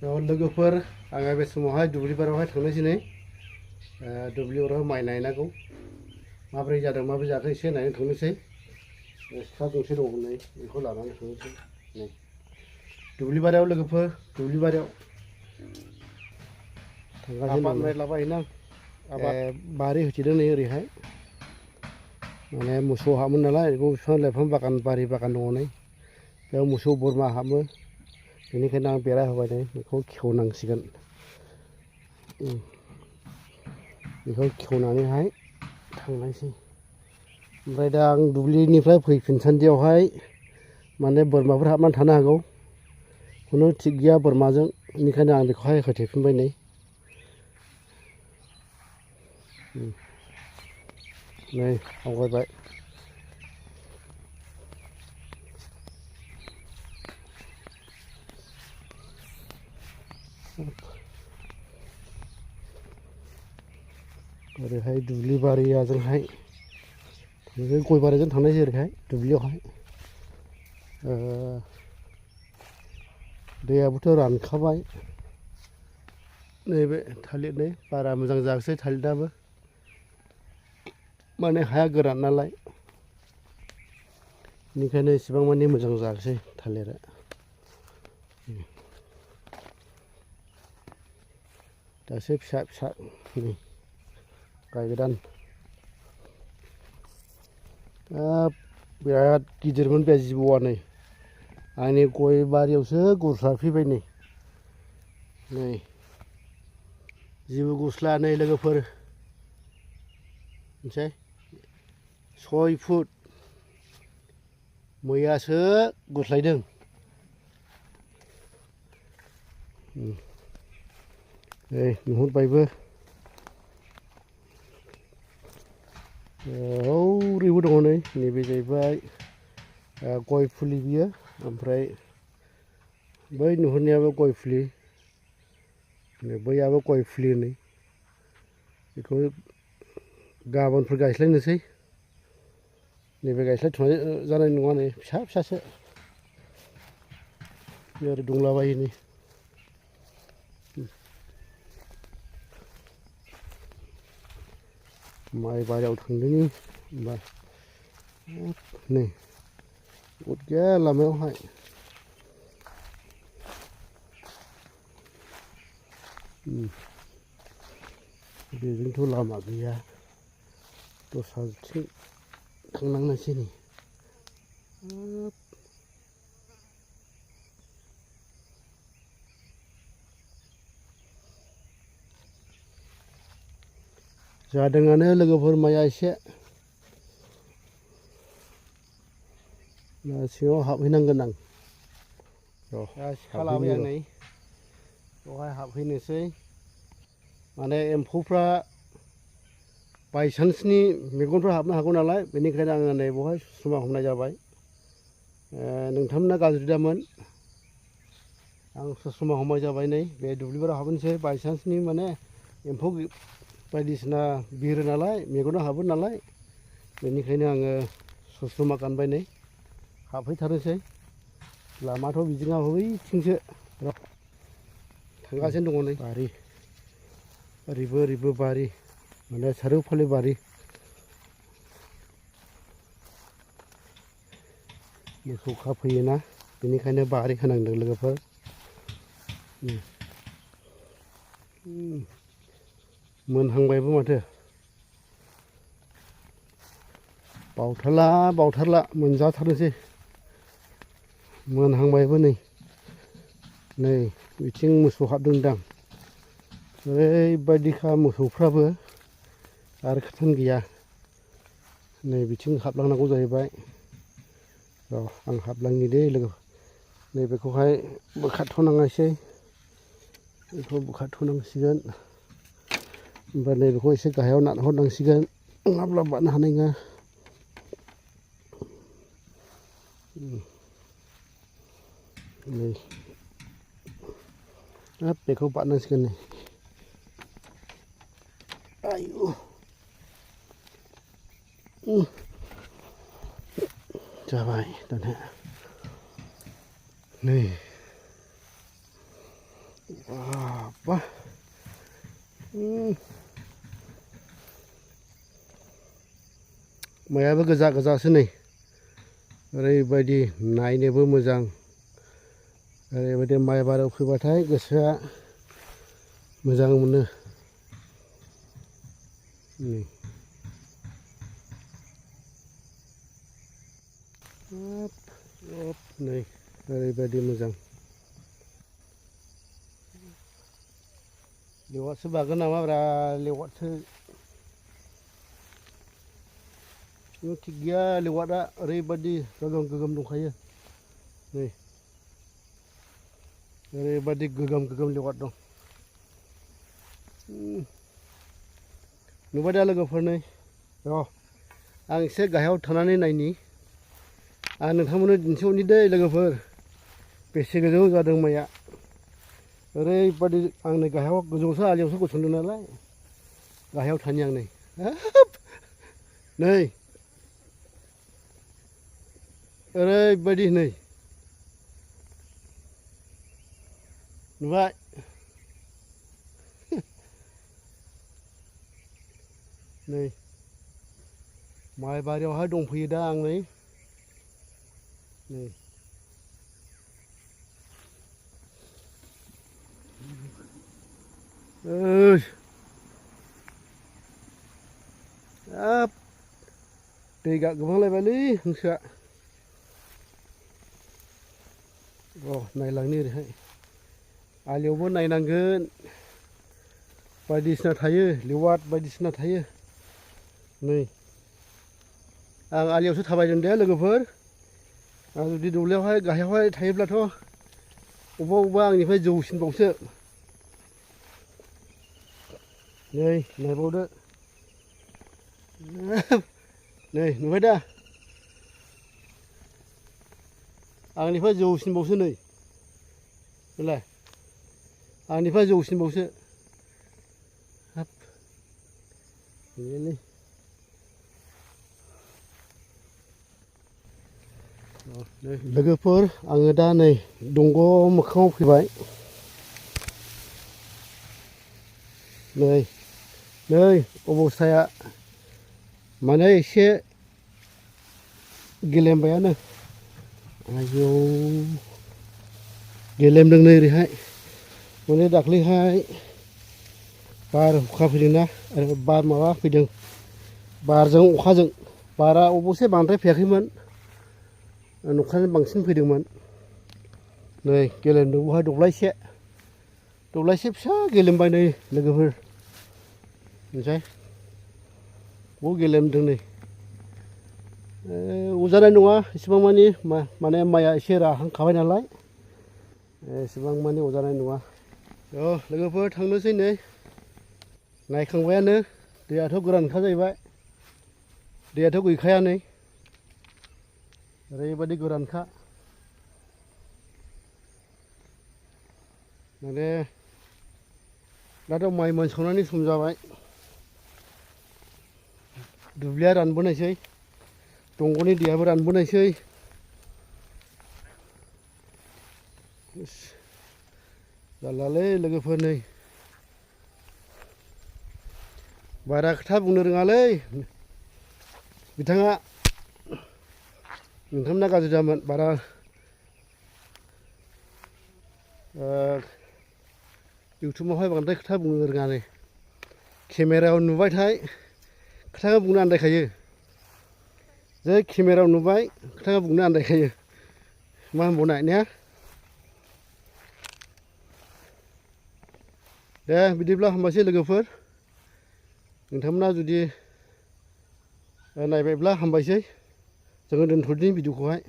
लोगोफोर आङो बे समावहाय दुब्लि बारियावहाय थांनोसै नै दुब्लियाव माइ नायनांगौ माबोरै जादों माबोरै जायाखै एसे नायनो थांनोसै सिखा गंसे दं नै बेखौ लानानै थांनोसै नै दुब्लि बारियाव लोगोफोर दुब्लि बारियाव थांगासिनो दं नायलाबायोना आबाद बारि होथेदों नै ओरैहाय माने मोसौ हाबो नालाय बेखौ बिफां लाइफां बागान बारि बागान दङ नै बेयाव मोसौ बोरमा हाबो बेनिखायनो आं बेरा होबाय नै बेखौ खेवनांसिगोन बेखौ खेवनानैहाय थांनायसै ओमफ्राय दा आं दुब्लिनिफ्राय फैफिनसान्दियावहाय माने बोरमाफोर हाबनानै थानो हागौ खुनु थिग गैया बोरमाजों बेनिखायनो आं बेखौहाय होथेफिनबाय नै नै आवगायबाय ओरैहाय दुब्लि बारियाजोंहाय गय बारिजों थांनायसै ओरैहाय दुब्लियावहाय दैयाबोथ' रानखाबाय नैबे थालिर नै बारा मोजां जायाखिसै थालिराबो माने हाया गोरान नालाय बेनिखायनो एसेबां माने मोजां जायाखिसै थालिरा दासो फिसा फिसा नै गायगोदान बिराद गिदिरमोन बे जिबौआ नै आंनि गय बारियावसो गुरस्राफैबाय नै जिबौ गुस्ला नै लोगोफोर मिथिबाय 6 फुट मैयासो गुस्लायदों नै नुहुरबायबो ओरैबो दङ नै नैबे जाहैबाय गय फुलि बियो ओमफ्राय बै नुहुरनायाबो गय फुलि बैयाबो गय फुलि नै बेखौ गाबोनफोर गायस्लायनोसै नैबे गायस्लायथ'नाय जानाय नङा नै फिसा फिसासो बे ओरै दंलाबायो नै माइ बारियाव थांदोंनि होमबा नै उद गैया लामायावहाय बेजोंथ' लामा गैया दस्राथिं थांनांनोसै नै जादोंआनो लोगोफोर माइया एसे सिङाव हाबहैनांगोन आं दा सिखा लाबाय आं नै बेवहाय हाबहैनोसै माने एम्फौफ्रा बायसान्सनि मेगनफ्राव हाबनो हागौ नालाय बेनिखायनो आङो नै बेवहाय सुमा हमनाय जाबाय नोंथांमोना गाज्रि दामोन आं सुमा हमनाय जाबाय नै बे दुब्लिबारियाव हाबनोसै बायसान्सनि माने एम्फौ बायदिसिना बिरो नालाय मेगनाव हाबो नालाय बेनिखायनो आङो सुमा गानबाय नै हाबहैथारनोसै लामाथ' बिदिनो बैथिंसो थांगासिनो दङ नै बारि ओरैबो बारि माने सारिय'फाले बारि मोसौ खाफैयोना बेनिखायनो बारि होनांदों लोगोफोर मोनहांबायबो माथो बावथारला मोनजाथारनोसै मोनहांबायबो नै बिथिं मोसौ हाबदोंदां ओरैबायदिखा मोसौफ्राबो आरो खोथायानो गैया नै बिथिं हाबलांनांगौ जाहैबाय र' आं हाबलांनि दे लोगो नैबेखौहाय बोखारथ'नांनायसै बेखौ बोखारथ'नांसिगोन ओमफ्राय नैबेखौ एसे गाहायाव नारहरनांसिगोन नङाब्ला बारनो हानाय नङा नै हाब बेखौ बारनांसिगोन नै आयु जाबाय दाना नै bा मायाबो गोजा गोजासो नै ओरैबायदि नायनोबो मोजां ओरैबायदि माइ बारियाव फैबाथाय गोसोआ मोजां मोनो नै ओरैबायदि मोजां लेवारसो बागोन नामाब्रा लेवारसो थिग गैया लेवारा ओरैबायदि गोगोम गोगोम दंखायो नै ओरैबायदि गोगोम गोगोम लेवार दं नुबाय दा लोगोफोर नै र' आं एसे गाहायाव थानानै नायनि आं नोंथांमोननो दिन्थिहरनि दै लोगोफोर बेसे गोजौ जादों माइया ओरैबायदि आं नै गाहायाव गोजौआवसो आलियावसो गसंदों नालाय गाहायाव थानि आं नै नै ओरैबायदि नै नुबाय नै माइ बारियावहाय दंफैयो दा आं नै हाब दै गाबगोमांलायबायलै हांसोआ र' नायलांनि ओरैहाय आलियावबो नायनांगोन बायदिसिना थायो लेवार बायदिसिना थायो नै आं आलियावसो थाबायदों दे लोगोफोर आं जुदि दुब्लियावहाय गाहायावहाय थायोब्लाथ' अबेबा अबेबा आंनिफ्राय जौसिनबावसो नै नायबावदो नै नुबाय दा आंनिफ्राय जौसिनबावसो नै बेलाय आंनिफ्राय जौसिनबावसो हाब बेनो लोगोफोर आङो दा नै दंग' मोखाङाव फैबाय नै नै अबस्थाया माने एसे गेलेमबायानो आयौ गेलेमदों नै ओरैहाय माने दाख्लैहाय बार अखा फैदोंना बार माबा फैदों बारजों अखाजों बारा अबसे बांद्राय फैयाखैमोन अखायानो बांसिन फैदोंमोन नै गेलेमदों बहाय दब्लायसे फिसा गेलेमबाय नै लोगोफोर नुसाय बाव गेलेमदों नै अरजानाय नङा एसेबां माने माइया एसे राहांखाबाय नालाय एसेबां मानि अरजानाय नङा लोगोफोर थांनोसै नै नायखांबायानो दैयाथ' गोरानखा जाहैबाय दैयाथ' गैखाया नै ओरैबायदि गोरानखा माने दाथ' माइ मोनसावनायनि सम जाबाय दुब्लिया रानबोनायसै दंग'नि दैयाबो रानबोनायसै जारलालै लोगोफोर नै बारा खोथा बुंनो रोङालै बिथाङा नोंथांमोना गाज्रि जामोन बारा इउटुबावहाय बांद्राय खोथा बुंनो रोङा नै केमेरायाव नुबायथाय खोथाखौ बुंनो आन्दायखायो जै केमेरायाव नुबाय खोथाखौ बुंनो आन्दायखायो मा होनबावनाय ने दे बिदिब्ला हामबायसै लोगोफोर नोंथांमोना जुदि नायबायब्ला हामबायसै जोङो दोनथ'दिनि भिडिअखौहाय